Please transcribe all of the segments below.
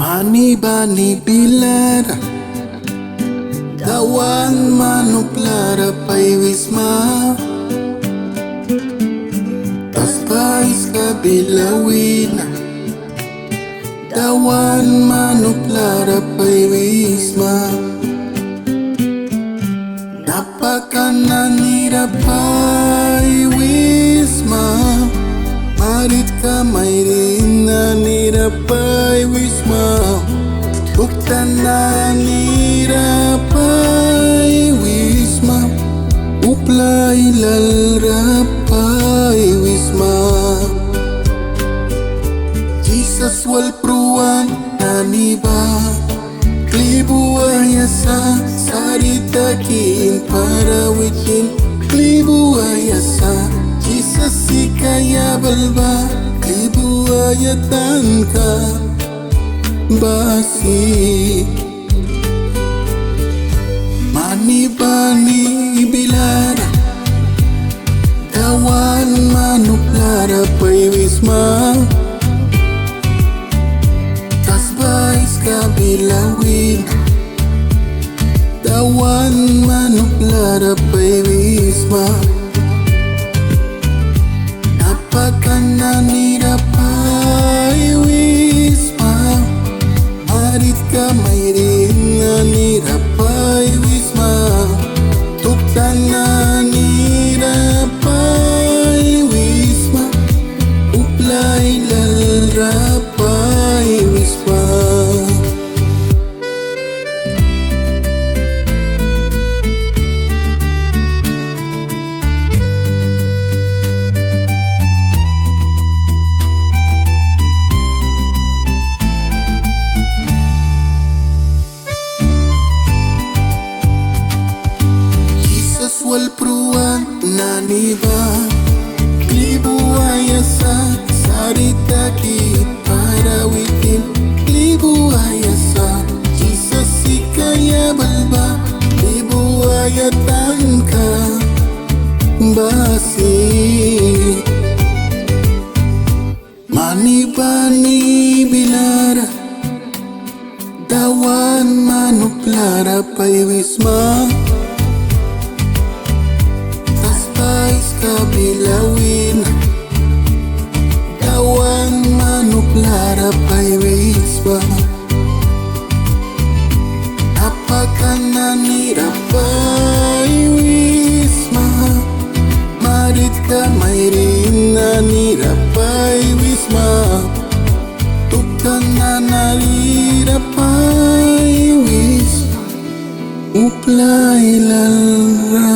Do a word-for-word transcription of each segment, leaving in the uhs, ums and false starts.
Mani bani bilara, Dawan man uplara paiwisma. Tasba aiska bila wina, Dawan man uplara paiwisma. Napakan nanira paiwisma, maritka mairin nanira paiwisma, tuktan nanira paiwisma, upla ailal ra paiwisma. Jisas wal pruan nani ba kli buaia sa, sari taki bara witin kli buaia sa. Jisas sika yabalba kli buaia tanka ba siki. Mani bani bilara, Dawan man uplara paiwisma. Tasba aiska bila wina, Dawan man uplara paiwisma. Napakan nanira paiwisma, maritka mairin nanira paiwisma, tuktan nanira paiwisma, upla ailal ra paiwisma. Jisas wal pruan nani ba kli buaia sa, sari taki bara witin kli buaia sa. Jisas sika yabalba kli buaia tanka ba siki. Mani bani bilara, Dawan man uplara paiwisma. Tasba aiska bila wina, Dawan man uplara paiwisma. Napakan nanira paiwisma, maritka mairin nanira paiwisma, tuktan nanira paiwisma, upla ailal ra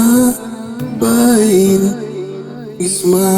paiwisma.